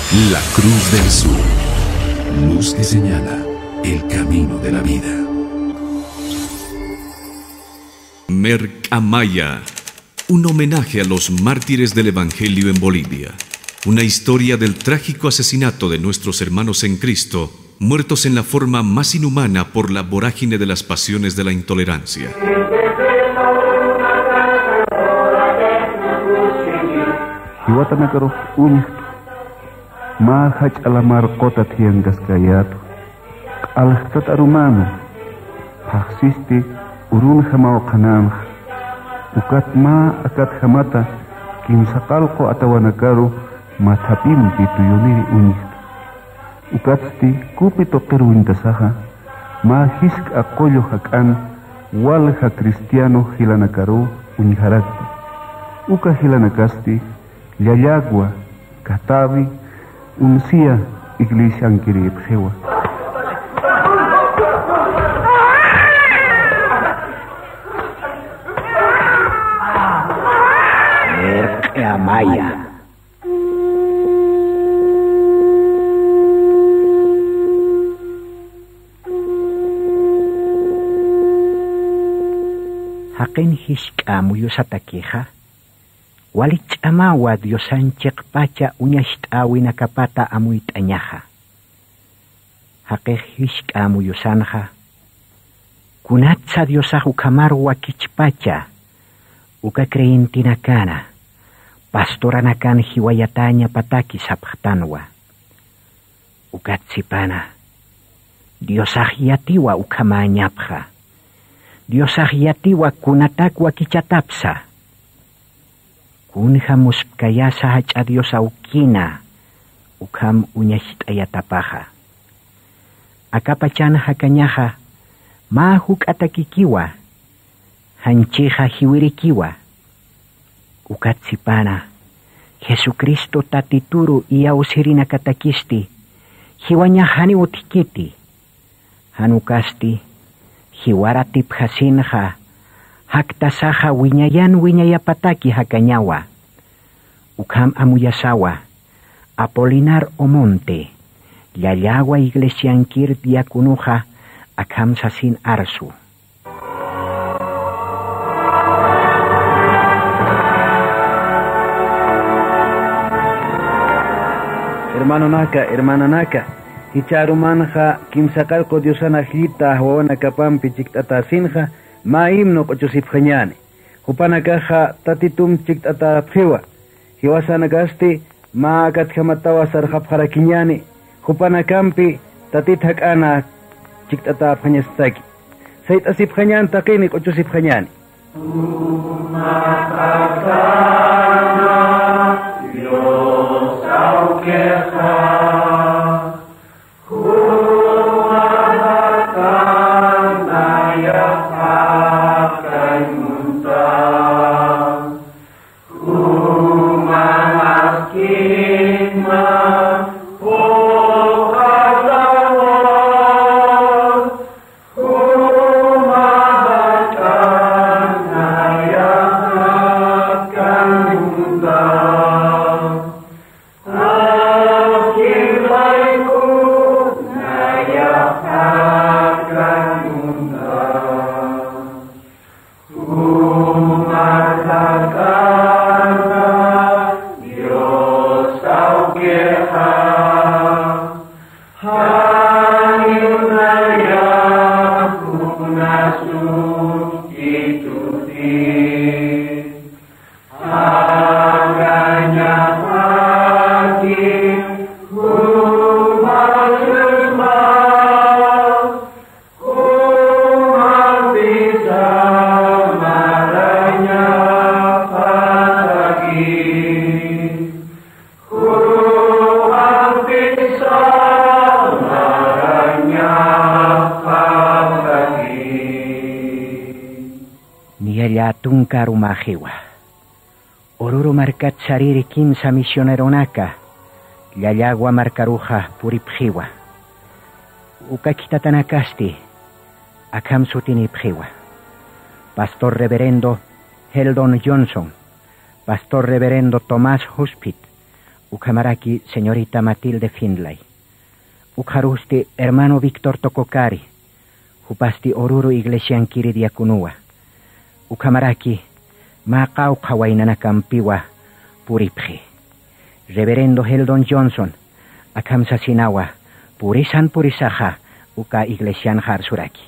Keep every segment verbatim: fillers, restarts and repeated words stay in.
La Cruz del Sur, luz que señala el camino de la vida. Mercamaya, un homenaje a los mártires del Evangelio en Bolivia. Una historia del trágico asesinato de nuestros hermanos en Cristo, muertos en la forma más inhumana por la vorágine de las pasiones de la intolerancia. Jiwatanakarux uñjt'u, mä jach'a lamar quta thiyankaskayätwa. Q'aljtat arumänwa, phaxsisti urunjamaw qhanänxa. Ukat mä akatjamata kimsa qallqu atawanakaru mathapimpi tuyuniri uñjta. Ukatsti kupi tuqiruw uñtasaxa, mä jisk'a qullu jak'an walja cristiano jilanakaruw uñjarakta. Uka jilanakasti Llallagua, Catavi, Uncia iglesiankirïpxiwa. Mercamaya. Jaqin jisk'a muyusatakixa, wali ch'amawa Diosan chiqpacha uñacht'äwinakapata amuyt'añaxa. Jaqix jisk'a muyusanxa, kunatsa Diosax ukhamar wakichpacha uka creyentenakana, pastoranakan jiwayatäñapataki sapxtanwa. Ukat sipana, Diosax yatiwa ukhamäñapxa. Diosax yatiwa kunatak wakichatapsa. Kunja muspkayasa jach'a Dios awkina, ukham uñacht'ayatapaxa. Akapachan jakañaxa, mä juk'atakikiwa, janchixa jiwirikiwa. Ukat sipana, Jesucristo Tatituru iyawsirinakatakisti, jiwañax janiw utjkiti. Jan ukasti, jiwar atipjasinxa, jaktasaxa wiñayan wiñayapataki jakañawa. Ukham amuyasawa, Apolinar Omonte, Llallagua iglesiankir diaconoxa, akham sasin arsu. Hermanonaka, hermananaka, jichha arumanxa kimsa qallqu Diosan ajllita wawanakapampi chikt'atäsinxa, mä himno q'uchusipxañäni. Jupanakaxa Tatitum chikt'atäpxiwa. Jiwasanakasti mä akatjamatawa sarxapxarakiñäni, jupanakampi Tatit jak'ana chikt'atäpxañastaki. Sayt'asipxañäni taqini, q'uchusipxañäni. Niyalla tunka arumaxiwa. Oruro markat sariri kimsa misioneronaka Llallagua markaruxa puripxiwa. Uka khitatanakasti akham sutinipxiwa: Pastor Reverendo Heldon Johnson, Pastor Reverendo Tomás Huspeet, Ukhamaraki señorita Matilde Findlay. Ukxarusti hermano Víctor Tokokari, jupasti Oruro iglesiankiri diaconowa. Ukhamaraki mä qawqha waynanakampiwa puripxi. Reverendo Heldon Johnson, akham sasinawa, purisan purisaxa uka iglesianxa arsuraki.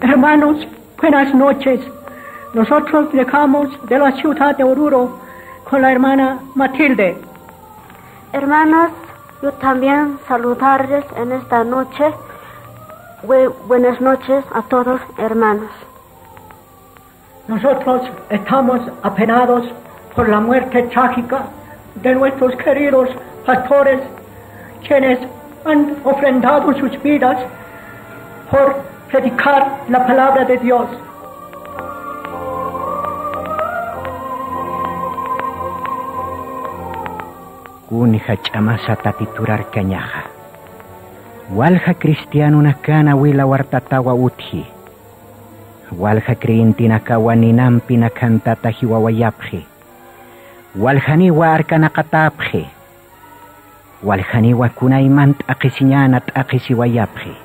Hermanos, buenas noches. Nosotros llegamos de la ciudad de Oruro con la hermana Matilde. Hermanos, yo también saludarles en esta noche. Bue-, buenas noches a todos, hermanos. Nosotros estamos apenados por la muerte trágica de nuestros queridos pastores, quienes han ofrendado sus vidas por predicar la palabra de Dios. Kunja ch'amasa Tatitur arkañaxa. Walja cristianonakana wila wartatawa utji. Walja creyentenakawa ninampi nakhantata jiwawayapxi. Waljaniwa arkanaqatapxi. Waljaniwa kunayman t'aqhisiñäna t'aqhisiwayapxi.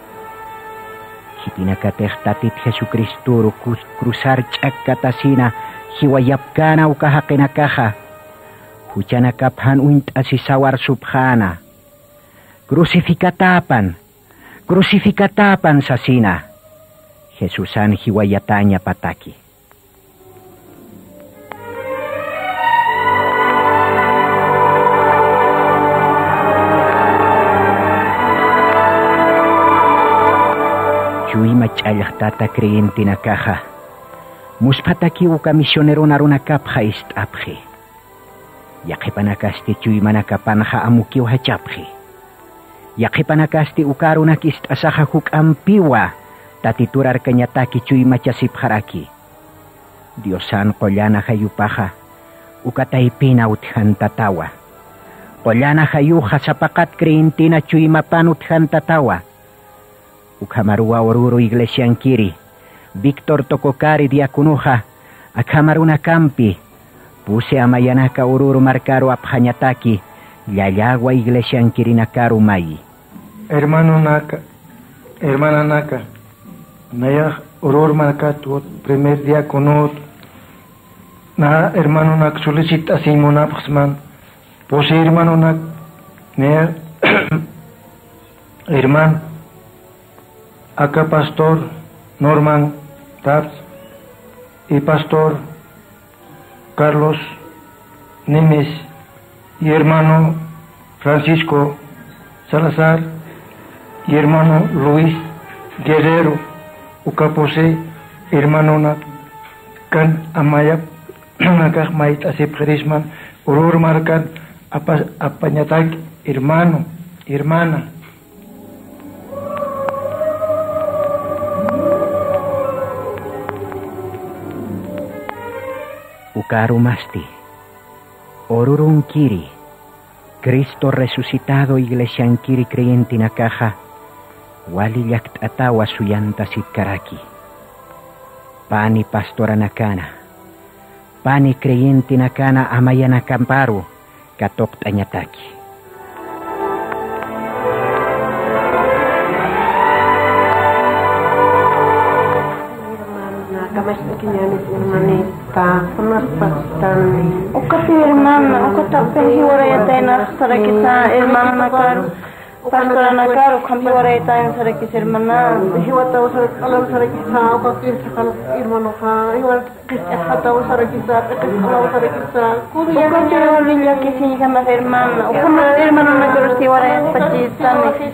Khitinakatix Tatit Jesucristoru cruz-, cruzar ch'akkatasina jiwayapkäna uka jaqinakaxa, juchanakap jan uñt'asisaw arsupxäna. Crucificatäpan, crucificatäpan sasina, Jesusan jiwayatäñapataki. Chuyma ch'allxtata creyentenakaxa, musphataki uka misioneron arunakapxa ist'apxi. Yaqhipanakasti chuymanakapanxa amukiw jachapxi. Yaqhipanakasti uka arunak ist'asaxa juk'ampiwa Tatitur arkañataki chuymachasipxaraki. Diosan qullan ajayupaxa uka taypina utjantatawa. Qullan ajayuxa sapaqat creyentena chuymapan utjantatawa. Ukhamaruwa Oruro iglesiankiri, Víctor Tokokari diaconoxa, akham arunakampi, pusi amayanaka Oruro markaru apxañataki, Llallagua iglesiankirinakaru mayi. Hermanonaka, hermananaka, nayax Oruro markatwa primer diaconot, na hermanonak solicitasiñ munapxsman, pusi hermanonak, nayax hermano, aka pastor Norman Taps y pastor Carlos Nemes y hermano Francisco Salazar y hermano Luis Guerrero, uka pusi hermanonak kan amayap nakax mayt'asipxirisman Oruro markan apa-, apañatak hermano, hermana. Uka arumasti, Orurunkiri, Cristo resucitado iglesiankiri creyentenakaxa, wali llakt'atawa suyantasipkaraki. Pani pastoranakana, pani creyentenakana amayanakamparu katuqt'añataki. Kamach'akiñäni, hermanita, kunapastan. Ukati hermana, ukatapin jiwarayataynax sarakisa, hermananakaru, pastoranakaru, ukham jiwarayatayna sarakisa, hermana. Jiwataw sarak-, alaw sarakisa, ukakir sakal hermanoxa, jiwar qisq'ataw sarakisa, qisq'alaw sarakisa. Ukapiw wali llakisiñjamas, hermana. Ukhamat hermanonakarusti jiwarayatpachisani.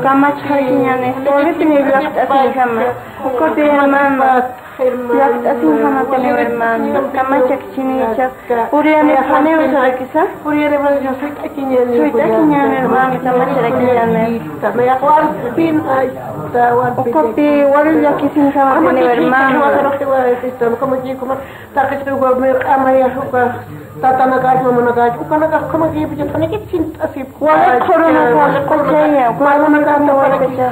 Kamachxakiñäni, walipiniw llakt'asiñjama. Ukapiw, hermana, llakt'asiñjamataniw, hermana. Kamachakchinicha. Puriyanipxaniw sarakisa. Puriyanipxaniw, suyt'akiñäni. Suyt'akiñäni, hermana, kamacharakiñäni. Ukapiw wali llakisiñjamataniw, hermana. Taqisqiw warmi q'amaya, uka tatanakach, mamanakach, ukanakax ukhamakïpachatxanikit sint'asip. Wali qhurunakax, q'uchaya, wali qhurunakax.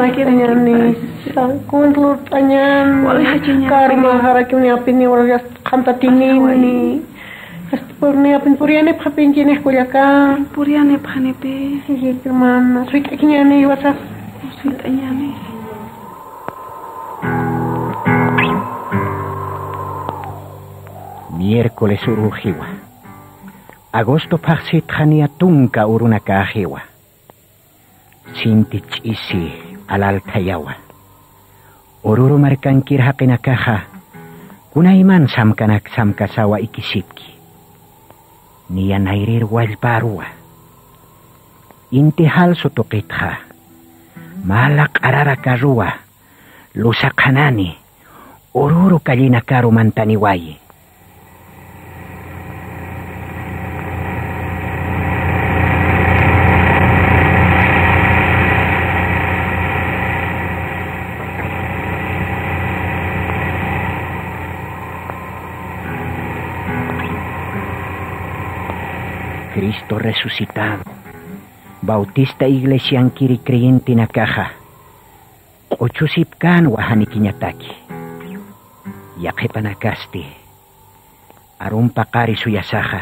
Mayt'añani, kunt'añani, karma jarakiw ni apini, ora qhantatinimni. Hasta por ni apin puriyanipxapinchi niq kullaka. Puriyanipxanipi. Sí, hermana. Suyt'akiñani, iwasa. Suyt'añani. Miércoles uruxiwa. Agosto phaxsitxa niya tunka urunakäxiwa. Sinti ch'isi alalthayawa. Oruro markankir jaqinakaxa, kunayman samkanak samkasawa ikisipki. Niya nayrir wallparuwa. Inti jalsu tuqitxa, mala q'arara carruwa, lusa qhanani, Oruro callenakaru mantaniwayi. Cristo resucitado, Bautista iglesiankiri creyentenakaxa, q'uchusipkänwa janikiñataki. Yaqhipanakasti, arum paqari suyasaxa,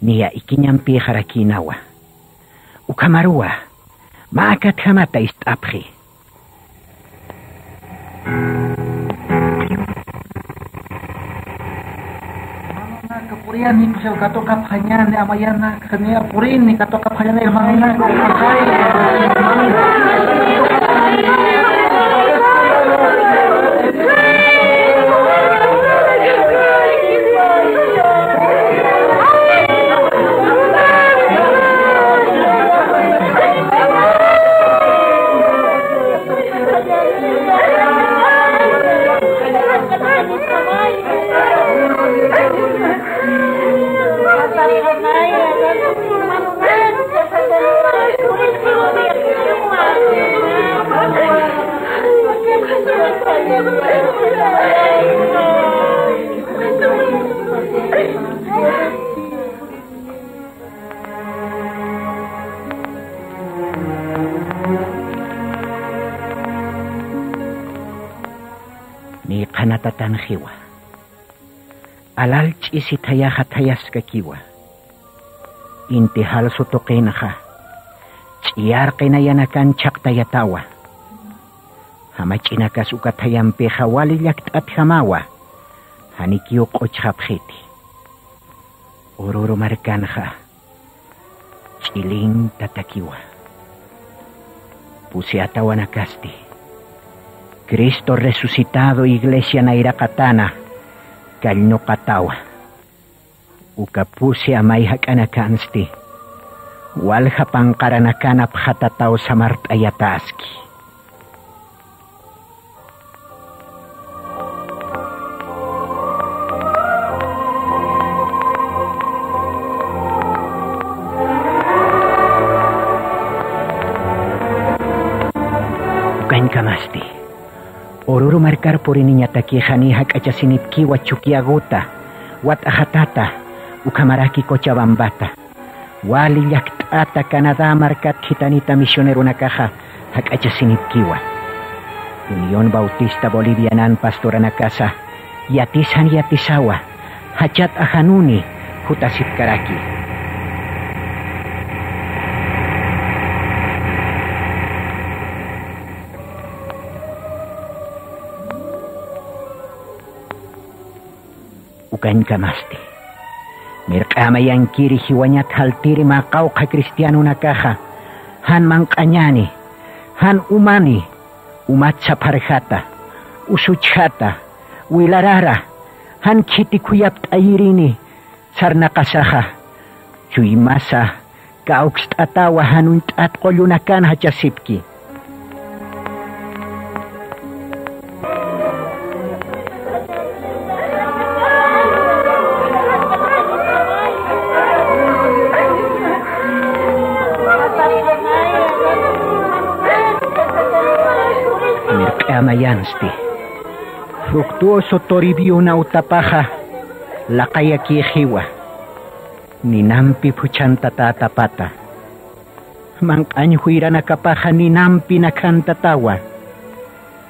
niya ikiñampïxarakïnawa. Ukhamaruwa, mä akatjamata ist'apxi. Puriyani, katuqapxañani, amayana, kaniya purini, katuqapxañani, hermanona. Tatanxiwa. Alalch'isi thayaxa thayaskakiwa. Inti jalsu tuqinxa ch'iyarqi nayanakan chhaqtayatawa. Jamach'inakas uka thayampixa wali llakt'atjamawa. Janikiw q'uchxapxiti. Ururu markanxa ch'ilinktatakiwa. Pusi atawanakasti, Cristo resucitado iglesia nayraqatana kallnuqatawa. Uka pusi amay jak'anakansti walja panqaranakana pxatataw samart'ayataski. Ukañkamasti, Ururu markar puriniñatakixa ni jak'achasinipkiwa Chukiyaguta, Wat'axatata, ukhamaraki Cochabambata. Wali llakt'ata Canadá markat khitanita misioneronakaxa jak'achasinipkiwa. Unión Bautista Bolivianan pastoranakasa yatisan yatisawa, jachat ajanuni jutasipkaraki. Ukañkamasti. Mirq'amayankiri jiwañat jaltiri mä qawqha cristianonakaxa, jan manq'añani, jan umani, umat sapharjata, usuchjata, wilarara, jan khiti khuyapt'ayirini, sarnaqasaxa, chuymasa, kawkst'atawa jan uñt'at qullunakan jachasipki. Mirq'amayansti. Fructuoso Toribio Nautapaxa laqayakïxiwa. Ninampi phuchhantatätapata. Manq'añ juyranakapaxa ninampi nakhantätawa.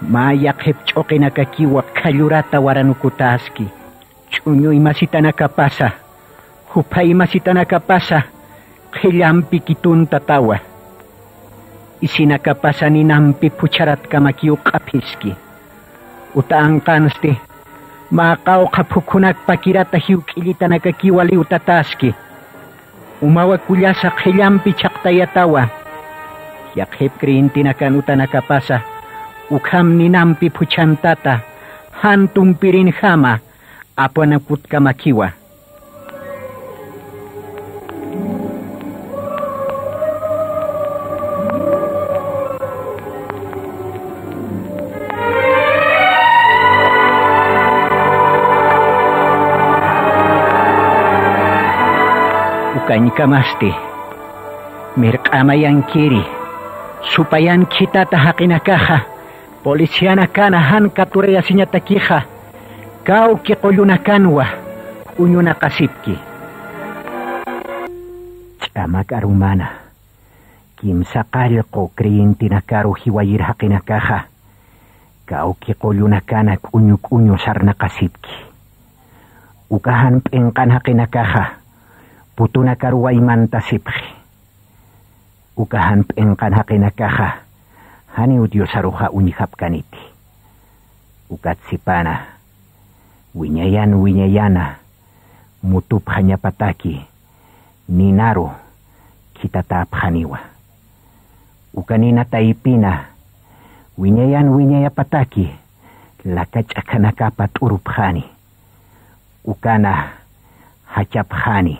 Mä yaqhip ch'uqinakakiwa qhallurata waranukutäski. Ch'uñuy masitanakapasa, juphay masitanakapasa qhillampi kituntätawa. Isinakapasa ninampi phuchharatkamakiw q'aphiski. Uta anqansti, mä qawqha phukhunak pakirata jiwk'illitanakakiw aliwtatäski. Umawa kullasa qhillampi chhaqtayatawa. Yaqhip creyentinakan utanakapasa, ukham ninampi phuchhantata, jan tumpirinjama, apanakutkamakiwa. Ukañkamasti, mirq'amayankiri, supayan khitata jaqinakaxa, policianakana jan katurayasiñatakixa, kawki qullunakanwa k'uñunaqasipki. Ch'amak arumana, kimsa qallqu creyentenakaru jiwayir jaqinakaxa, kawki qullunakana k'uñu k'uñu sarnaqasipki. Uka jan p'inqan jaqinakaxa, putunakaruw waymantasipxi. Uka jan p'inqan jaqinakaxa, janiw Diosaruxa uñjapkaniti. Ukat sipana, wiñayan wiñayana, mutupxañapataki, ninaru khitatäpxaniwa. Uka nina taypina, wiñayan wiñayapataki, laka ch'akhanakapa t'urupxani. Ukana jachapxani,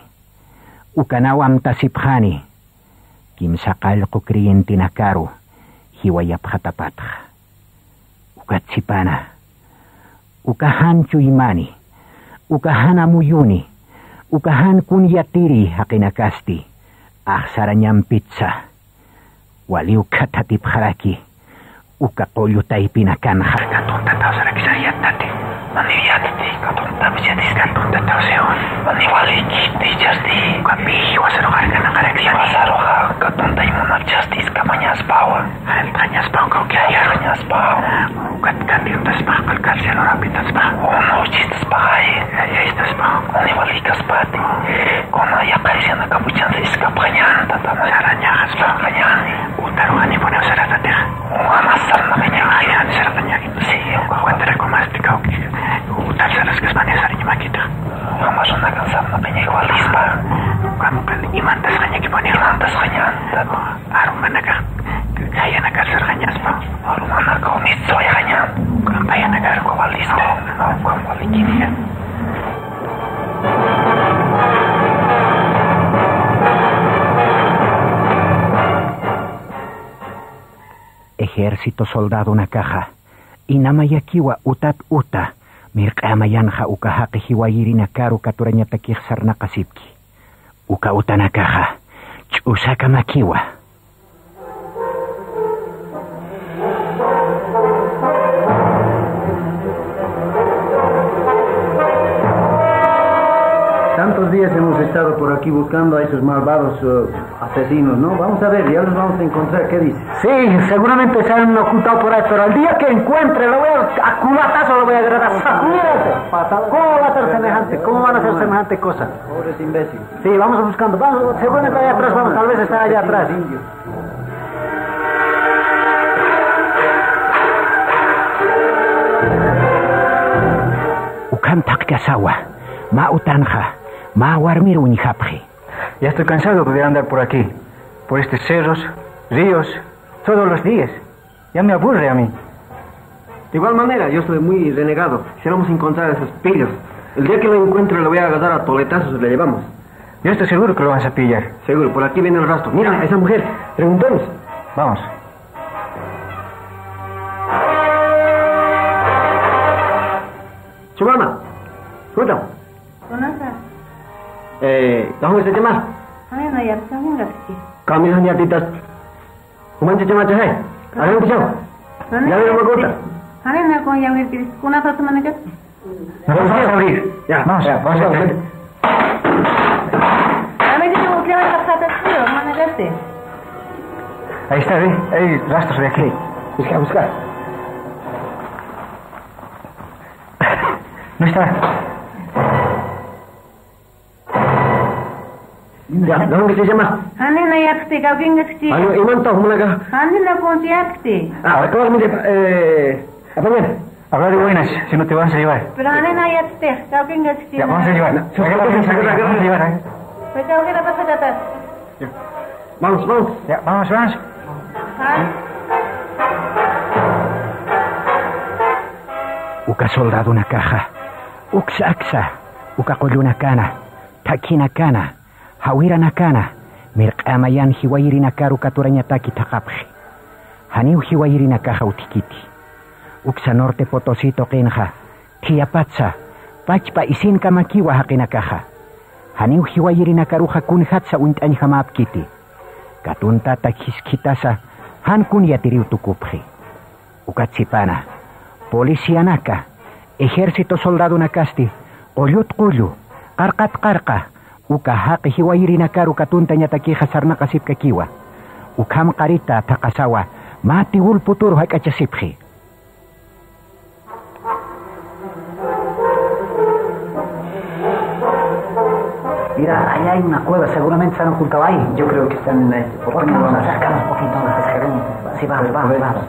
ukanaw amtasipxani, kimsa qallqu creyentenakaru jiwayapxatapatxa. Ukat sipana, uka jan chuymani, uka jan amuyuni, uka jan kun yatiri jaqinakasti, axsarañampitsa, waliw khathatipxaraki, uka qullu taypinakanxa. Katuntataw sarakisariyatati, mani yatiti, katuntapis yatis katuntataw siwa, mani wali khitichasti, ukapi jiwasaruxa arkanaqaraki, jiwasaruxa katuntay munachasti, iskamañaspawa, arantxañaspaw kawkiriyar, arantxañaspaw, ukat katirutaspax qallqat Chalapitaspa, uno chistaspa, ay, ay, ay, istaspa, uni walikaspati, kuna yaqarisiana kapuchansa iskapxañan, tatana, sarañaxaspa, qañan, utaru ani pone usaratatex, uno amasarna qañan, ay, ani saratañaki, sí, uka cuentara kumasti kawki, utal saraskaspa, ani sarañamakita, uno amasarna kansarna qañan, igualispa, ukan, ukan, imantas qañaki pone, imantas qañan, tata. Arumanaka, kayana kasarxañaspa, arumanaka unis sawayxañan, kampayanaka arku walispa, arku walikinia. Ejército soldadonakaxa, inamayakiwa utat uta, mirq'amayanxa uka jaqi jiwayirinakaru katurañatakix sarnaqasipki. Uka utanakaxa, ch'usakamakiwa. Tantos días hemos estado por aquí buscando a esos malvados, eh, asesinos, ¿no? Vamos a ver, ya los vamos a encontrar, ¿qué dices? Sí, seguramente se han ocultado por ahí, pero el día que encuentre, lo voy a, a culatazo lo voy a agarrar, a sacudir a ese. ¿Cómo va a ser semejante? ¿Cómo van a hacer semejante cosa? Pobres imbéciles. Sí, vamos buscando. Vamos, seguramente allá atrás vamos, tal vez está allá atrás. Ukham thaqkasawa, mä utanxa, mä warmir uñjapxi. Ya estoy cansado de andar por aquí, por estos cerros, ríos, todos los días. Ya me aburre a mí. De igual manera, yo estoy muy renegado. Quisiéramos encontrar a esos pillos. El día que lo encuentre, lo voy a agarrar a toletazos y le llevamos. Yo estoy seguro que lo vamos a pillar. Seguro, por aquí viene el rastro. Mira, esa mujer. Preguntemos. Vamos. Chumama. Juta. Kunasa. Eh, ¿cómo se llama? Ay, no, ya, también gaste. Camila, ya, titas. Umanchachamachaxay. Adelante, chao. Jani, ya vieron, me gusta. Jani, na con ya ver que con una persona que... Vamos a abrir. Ya, vamos, ya, vamos a abrir. Ahí está, ve. Hay rastros de aquí. Busca, busca. No está. Ya, ¿dónde se llama? Jani, na yatxti, kawkingaskchi. Ay, ¿imanta jumanaga? Jani, na kunti yatxti. Ah, acabas de, eh, apañar. Habla de buenas, si no te vamos a llevar. Pero jani, na yatxti, kawkingaskchi. Ya, vamos a llevar. Vamos a llevar, ¿eh? Pues, kawkira pasa, tatas. Ya. Vamos, vamos. Ya, vamos, vamos. Ajá. Uka soldadonakaxa, uksa aksa, uka qullunakana, thakhinakana, jawiranakana, mirq'amayan jiwayirinakaru katurañataki thaqhapxi. Janiw jiwayirinakaxa utjkiti. Uksa Norte Potosí tuqinxa, thiyapatsa, pachpa isinkamakiwa jaqinakaxa. Janiw jiwayirinakaruxa kunjatsa uñt'añjamäpkiti. Katuntatak jiskhitasa, jan kun yatiriw tukupxi. Ukat sipana, policianaka, ejército soldadonakasti, qullut qullu, qarqat qarqa, uka jaqi jiwayirinakaru katuntañatakixa sarnaqasipkakiwa. Ukham qarita thaqasawa, mä tiwul puturu jak'achasipxi. Mira, ahí hay una cueva, seguramente se han ocultado ahí. Yo creo que están en la... ¿Por qué no nos acercamos un poquito? Nos acercamos. Sí, vamos, vamos, vamos.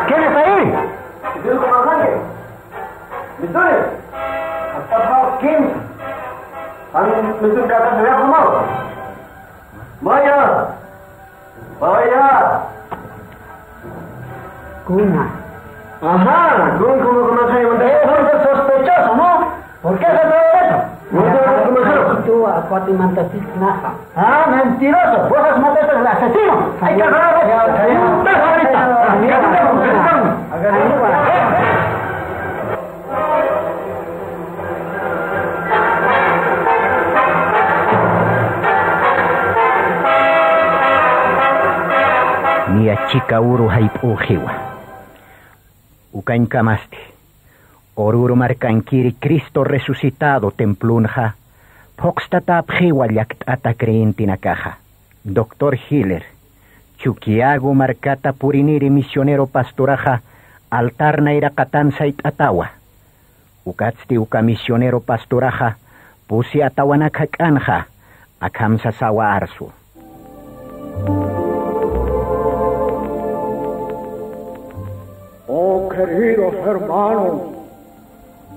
¿Quién está ahí? ¿Quién está ahí? ¿Quién? ¿Han visto un cadáver de Vaya. Vaya. Kuna. Ajá, kun, kun, kun, kun, kun, es un sospechoso, ¿no? ¿Por qué se atreve a eso? No, no, no, no, no. Tú, a cuatro mantas, naja. Ah, mentiroso, vos has matado al asesino. Hay que agarrarlo. Ya, ya, ya. Ahorita. Niya chika uru jayp'uxiwa. Ukañkamasti, Oruro markankiri Cristo resucitado templonxa, phuqstatäpxiwa llakt'ata creyentenakaxa. Doctor Hiller, Chuquiago markata puriniri misionero pastoraxa, altar nayraqatan sayt'atawa. Ukatsti uka misionero pastoraxa pusi atawanak jak'anxa akham sasawa arsu: Oh, queridos hermanos,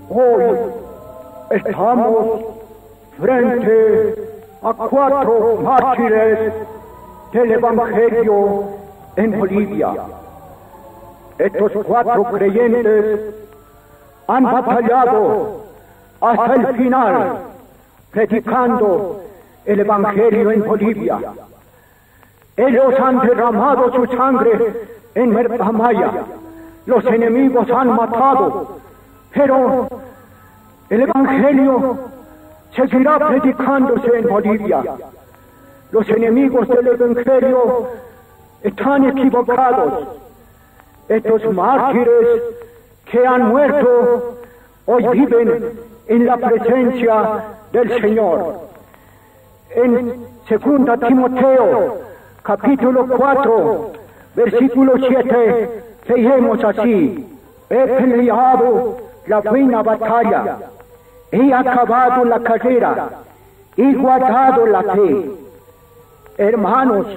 hoy estamos frente a cuatro mártires del Evangelio en Bolivia. Estos cuatro creyentes han batallado hasta el final predicando el Evangelio en Bolivia. Ellos han derramado su sangre en Merpamaya. Los enemigos han matado, pero el Evangelio seguirá predicándose en Bolivia. Los enemigos del Evangelio están equivocados. Estos mártires que han muerto hoy viven en la presencia del Señor. En segunda Timoteo, capítulo cuatro, versículo siete, leemos así: He peleado la buena batalla, he acabado la carrera, he guardado la fe. Hermanos,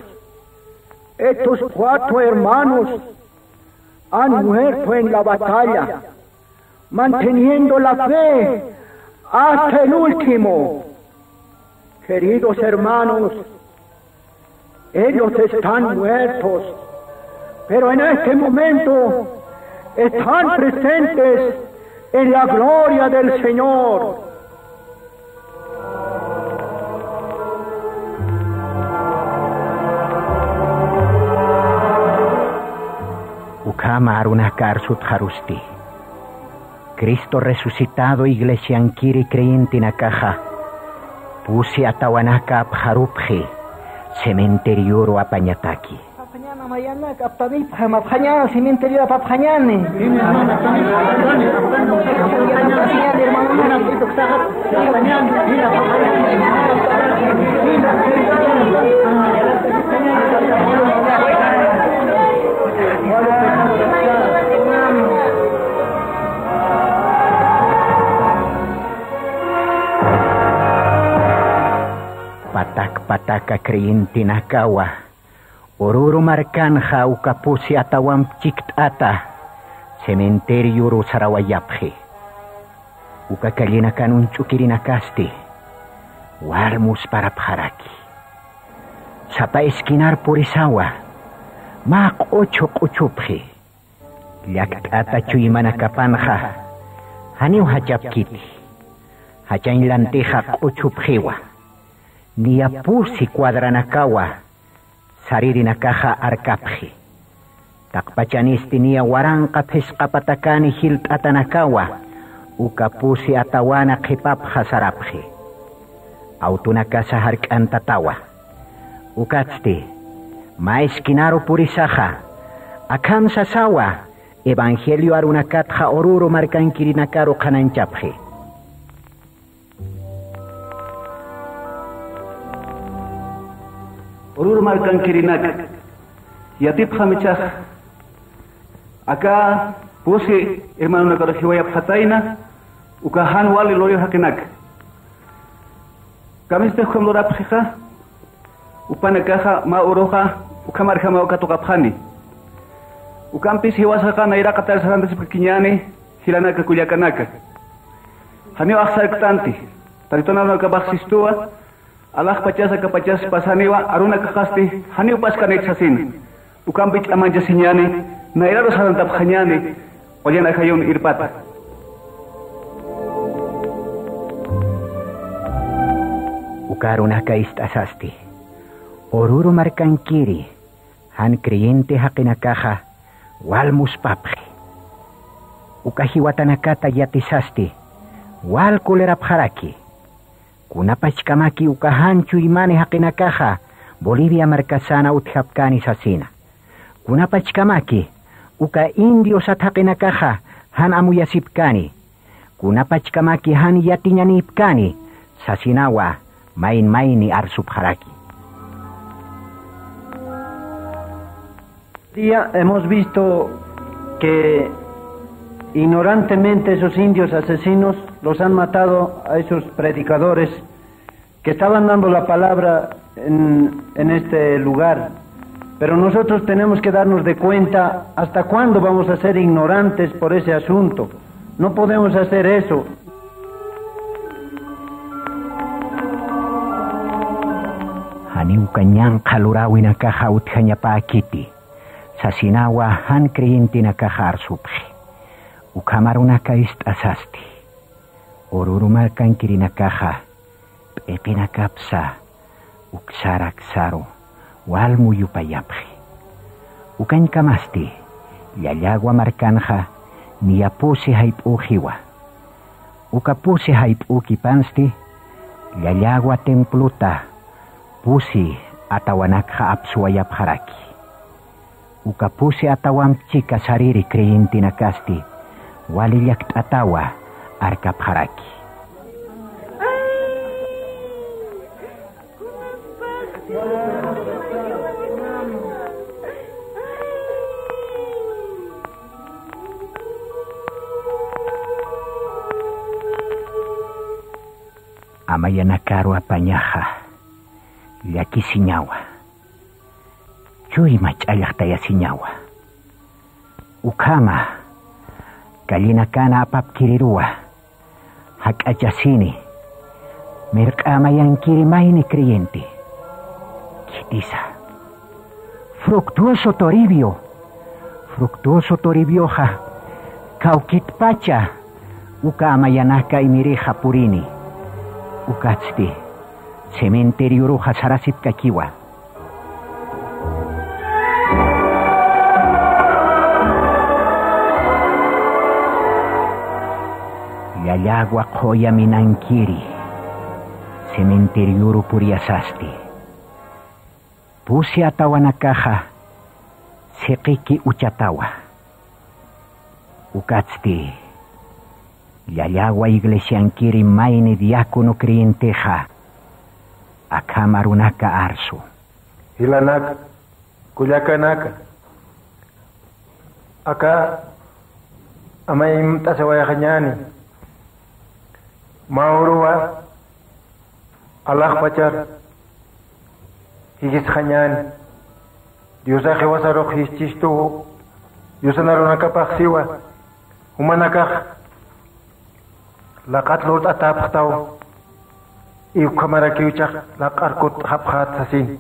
estos cuatro hermanos han muerto en la batalla, manteniendo la fe hasta el último. Queridos hermanos, ellos están muertos, pero en este momento están presentes en la gloria del Señor. Ukhama arunaka arsutxarusti: Cristo resucitado iglesiankiri creyentenakaxa pusi atawanaka apxarupxi cementerioru apañataki. Apapxañäni, mayanak aptanipxam, apxañäni, cementerior apapxañäni. Patak pataka creyentenakawa Oruro markanxa uka pusi atawamp chikt'ata cementerioru sarawayapxi. Uka callinakan uñch'ukirinakasti wal musparapxaraki. Sapa esquinar purisawa mä q'uchu q'uchupxi. Llakt'ata chuymanakapanxa janiw jachapkiti. Jachañ lantixa q'uchupxiwa. Niya pusi cuadranakawa saririnakaxa arkapxi. Taqpachanisti niya waranqa phisqa patakani jilt'atanakawa uka pusi atawana qhipapxa sarapxi. Awtunakasa jark'antatawa. Ukatsti mä esquinaru purisaxa akham sasawa evangelio arunakatxa Oruro markankirinakaru qhanañchapxi. Oruro markankirinaka, yatipxam ichhax aka pusi hermanonakaru jiwayapxatayna uka jan wali luyu jaqinaka. Kamispa ukham lurapxixa, jupanakaxa mä uruxa ukhamarjamaw katuqapxani. Ukampis jiwasaxa nayraqatar sarantasipkakiñäni jilanaka kullakanaka. Janiw axsarktanti, taritunanakapax sistuwa, alaxpachas akapachas pasaniwa arunakaxasti janiw paskanit sasina. Ukampi ch'amañchasiñäni, nayraru sarantapxañäni, qullan ajayun irpata. Uka arunaka ist'asasti, Oruro markankiri jan creyente jaqinakaxa wal muspapxi. Uka jiwatanakata yatisasti wal colerapxaraki. Kunapachkamaki uka jan chuymani jaqinakaxa Bolivia markasana utjapkani sasina. Kunapachkamaki uka indio sat jaqinakaxa jan amuyasipkani. Kunapachkamaki jan yatiñanïpkani sasinawa mayn mayni arsupxaraki. Día hemos visto que Ignorantemente esos indios asesinos los han matado a esos predicadores que estaban dando la palabra en, en este lugar. Pero nosotros tenemos que darnos de cuenta hasta cuándo vamos a ser ignorantes por ese asunto. No podemos hacer eso. Janiw uka ñanqha luräwinakaxa utjañapäkiti, sasinawa jan creyentenakaxa arsupxi. Ukham arunaka ist'asasti. Oruro markankirinakaxa p'iqinakapsa uksar aksaru walmu yupayapxi. Ukañkamasti Llallagua markanxa niya pusi jayp'üxiwa. Uka pusi jayp'ükipansti Llallagua templota pusi atawanakxa apsuwayapxaraki. Uka pusi atawamp chika sariri creyentenakasti wali llakt'atawa arkapxaraki. Amayanakaru apañaxa llakisiñawa. Chuyma ch'allxtayasiñawa. Ukhama callenakana apapkiriruwa jak'achasini, mirq'a amayankiri mayni creyente. Khitisa. Fructuoso Toribio. Fructuoso Toribioxa kawkitpacha uka amayanaka imirixa purini. Ukatsti cementerioruxa sarasipkakiwa. Llallagua qhuya minankiri cementerioru puriyasasti. Pusi atawanakaxa siqiki uchatawa. Ukatsti Llallagua iglesiankiri mayni diácono creyentexa akham arunaka arsu. Jilanaka, kullakanaka, aka amay imt'asiwayxañäni. Mä uruwa alaxpachar jisk'añäni. Diosax jiwasarux jiskt'astu, Diosan arunakapax siwa, jumanakax laqat lurt'atäpxtaw, ukhamarakiw jichhax laq'ar kutt'xapxät sasin.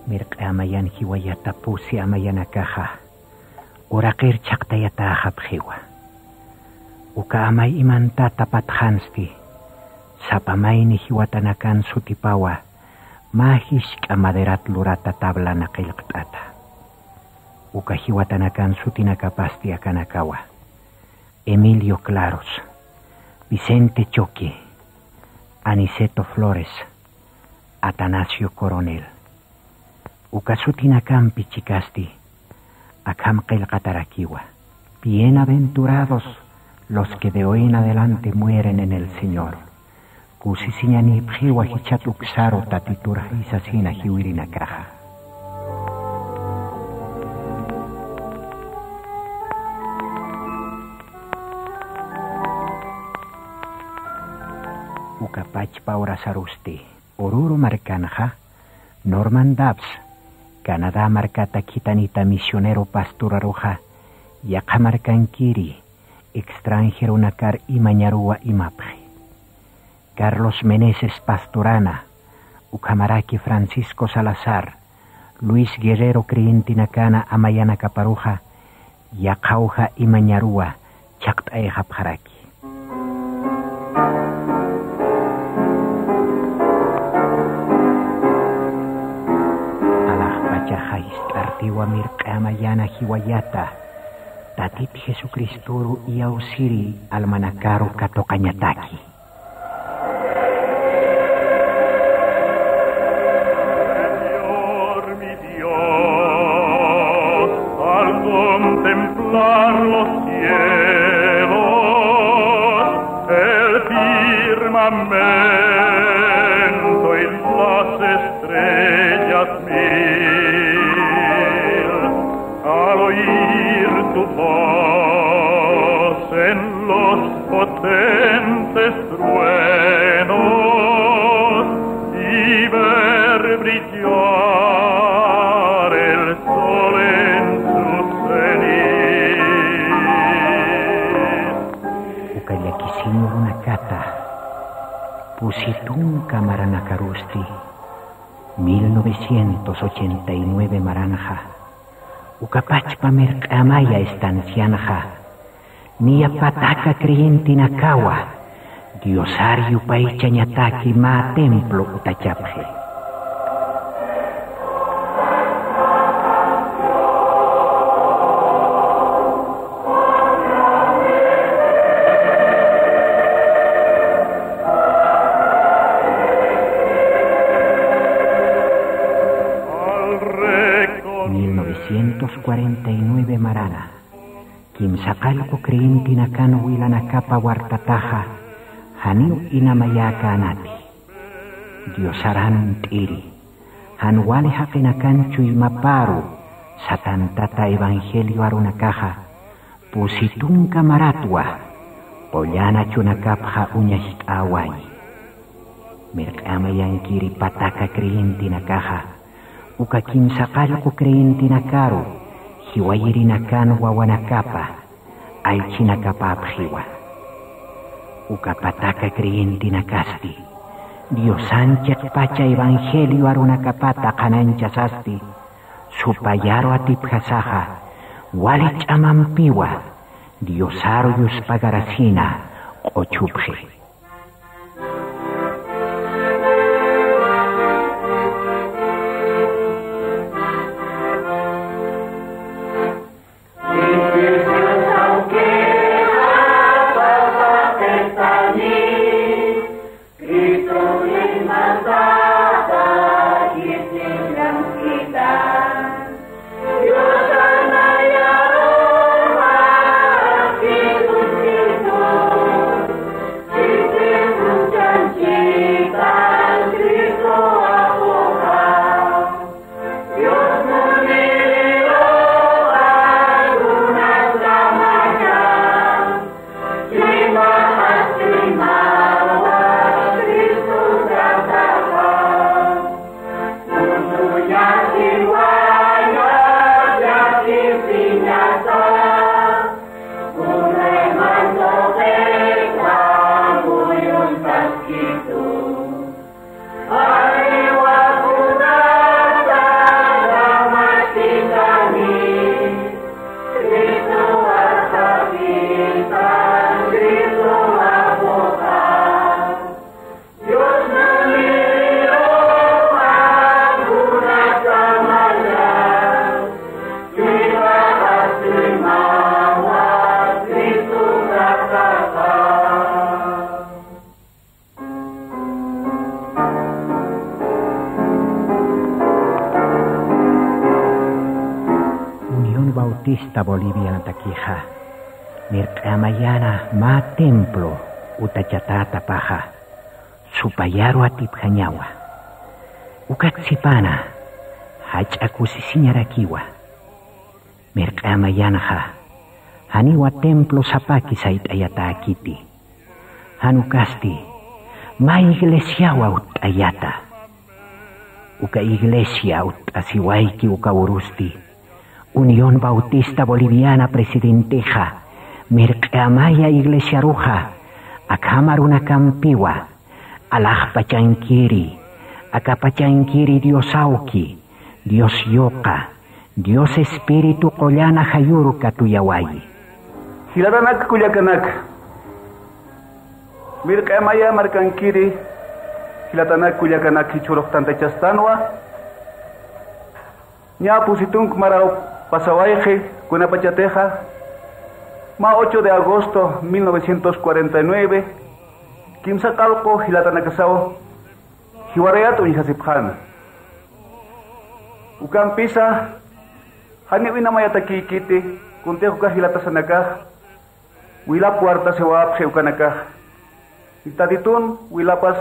Mirq'i amayan jiwayata pusi amayanakaxa uraqir chhaqtayatäxapxiwa. Uka amay imantata patxansti, sapa mayni jiwatanakan sutipawa mä jisk'a maderat lurata tablana qillqt'ata. Uka jiwatanakan sutinakapasti akanakawa: Emilio Claros, Vicente Choque, Aniceto Flores, Atanasio Coronel. Uka sutinakampi chikasti akham qillqatarakiwa: Bienaventurados los que de hoy en adelante mueren en el Señor. Kusisiñanïpxiwa jichhat uksaru Tatitur jisasina jiwirinakaxa. Uka pachpa urasarusti Oruro markanxa Norman Dabbs, Canadá markata khitanita misionero pastoraruxa, yaqha markankiri extranjeronakar imañaruwa imapxi. Carlos Meneses pastorana, ukhamaraki Francisco Salazar, Luis Guerrero creyentenakana amayanakaparuxa, yaqhawja imañaruwa chhaqt'ayxapxaraki. Alaxpachaxa jist'artiwa mirq'i amayana jiwayata, Tatit Jesucristoru iyawsiri almanakaru katuqañataki. Señor mi Dios, al contemplar los cielos, el firmamento y las Los potentes truenos y ver brillar el sol en su cenit. Uka llakisiñ urunakata pusi tunka maranakarusti, mil novecientos ochenta y nueve maranxa, uka pachpa Mirq'i Amaya estancianxa, niya pataka creyentenakawa Diosar yupaychañataki mä templo utachapxi. Mil novecientos cuarenta y nueve marana, kimsaqallqu creyentenakan wilanakapa wartataxa janiw inamayäkänati. Diosaran uñt'iri, jan wali jaqinakan chuymaparu satantata evangelio arunakaxa, pusi tunka maratwa qullan achunakapxa uñacht'äwayi. Mirq'i Amayankiri pataka creyentenakaxa, uka kimsaqallqu creyentenakaru jiwayirinakan wawanakapa aychinakapäpxiwa. Uka pataka creyentenakasti, Diosan chiqpacha evangelio arunakapata qhanañchasasti, supayaru atipjasaxa, wali ch'amampiwa Diosaru yuspagarasina q'uchupxi. Unión Bautista Bolivianatakixa, Mirq'i Amayana mä templo utachatätapaxa, supayaru atipjañawa. Ukat sipana jach'a kusisiñarakiwa. Mirq'i Amayanxa, janiwa templo sapaki sayt'ayatäkiti. Jan ukasti, mä iglesiawa utt'ayata. Uka iglesia utt'asiwayki uka urusti, Unión Bautista Boliviana presidentexa, Mirq'i Amaya iglesiaruxa, akham arunakampiwa, alaxpachankiri, akapachankiri Dios awki, Dios yuqa, Dios Espíritu qullan ajayuru katuyawayi. Jilatanak kullakanaka, Mirq'i Amaya markankiri, jilatanak kullakanaka jichhürux tantachastanwa. Ñä pusi tunka maraw pasawayxi, kunapachatixa mä ocho de agosto mil novecientos cuarenta y nueve, kimsaqallqu jilatanakasaw jiwarayat uñjasipxäna. Ukampisa, janiw inamayatakïkiti, kuntix uka jilatasanakax wilap wartasiwapxi ukanakax. Tatitun wilapas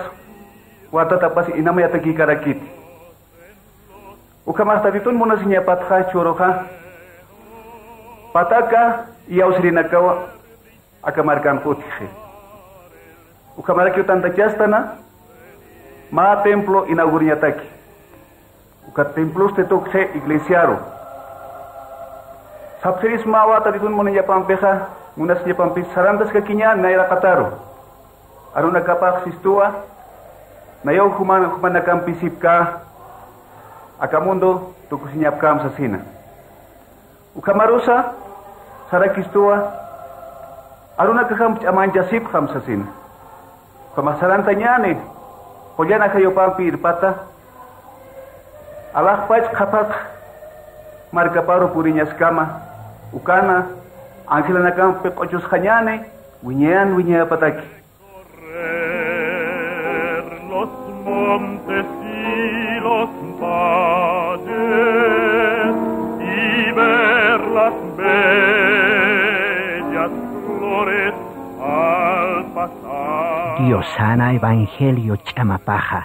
wartatapas inamayatakïkarakiti. Ukhamax Tatitun munasiñapatxa jichhüruxa, pataka iyawsirinakaw aka markanx utjxi. Ukhamarakiw tantachastana mä templo inaugurañataki. Uka templosti tukxi iglesiaru. Sapxirismawa Tatitun munañapampixa, munasiñapampis sarantaskakiñäni nayraqataru. Arunakapax sistuwa, nayaw juman, jumanakampisipkä, aka mundo tukusiñapkäm sasina. Ukhamarusa sarakistuwa, arunakajamp ch'amañchasipxam sasina. Ukhamax sarantañäni, qullan ajayupampi irpata, alaxpach qhapaq markaparu puriñaskama, ukana angelanakampi q'uchusxañäni, wiñayan wiñayapataki. Correr los montes y los valles y ver las bellas flores al pasar. Diosana evangelio ch'amapaxa,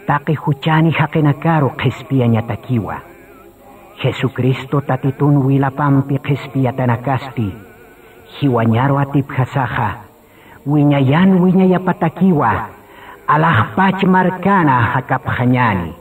taqi juchani jaqinakaru qhispiyañatakiwa. Jesucristo Tatitun wilapampi qhispiyatanakasti, jiwañaru atipjasaxa, wiñayan wiñayapatakiwa, alaxpach markana jakapxañäni.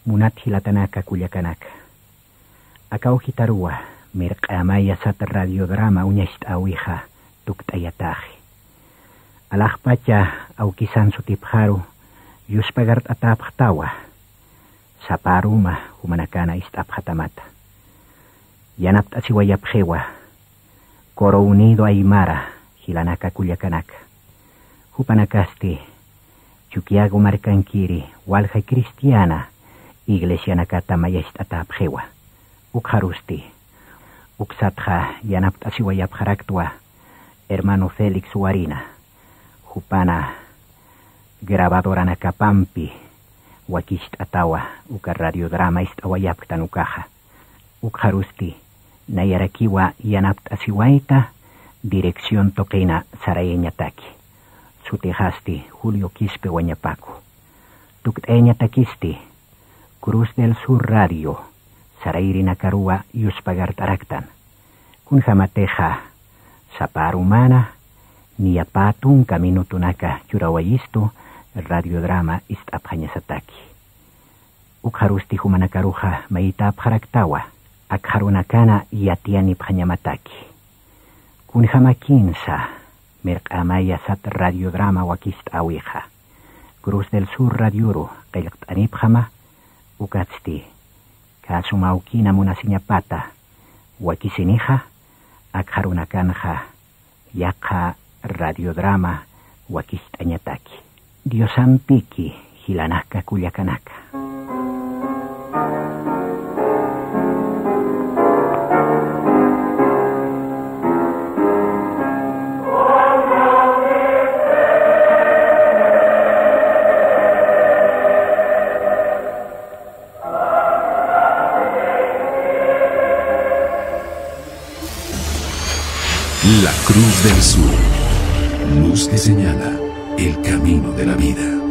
Munat jilatanaka kullakanaka, aka awjitaruwa mirq'amaya sat radiodrama uñacht'äwixa tukt'ayataxi. Alaxpacha awkisan sutipxaru yuspagart'atäpxtawa, sapa aruma jumanakana ist'apxatamata. Yanapt'asiwayapxiwa Coro Unido Aymara jilanaka kullakanaka. Jupanakasti Chukiyago markankiri walja cristiana iglesianakata mayacht'atäpxiwa. Ukxarusti uksatxa yanapt'asiwayapxaraktwa hermano Félix Warina, jupana grabadoranakapampi wakicht'atawa uka radiodrama ist'awayapktan ukaxa. Ukxarusti nayarakiwa yanapt'asiwayta dirección tuqina sarayañataki. Sutixasti Julio Quispe Wañapaku. Tukt'ayañatakisti Cruz del Sur Radio sarayrinakaruwa yuspagart'araktan. Kunjamatixa sapa arumana niya pä tunka minutunaka churawayistu radiodrama ist'apxañasataki. Ukxarusti jumanakaruxa mayt'apxaraktawa, akxarunakana yatiyanipxañamataki. Kunjamakinsa mirq'amaya sat radiodrama wakicht'äwixa Cruz del Sur Radioru qillqt'anipxama, ukatsti kasumawkina munasiñapata wakisinixa, akxarunakanxa yaqha radiodrama wakicht'añataki. Diosampiki jilanaka kullakanaka. La Cruz del Sur, luz que señala el camino de la vida.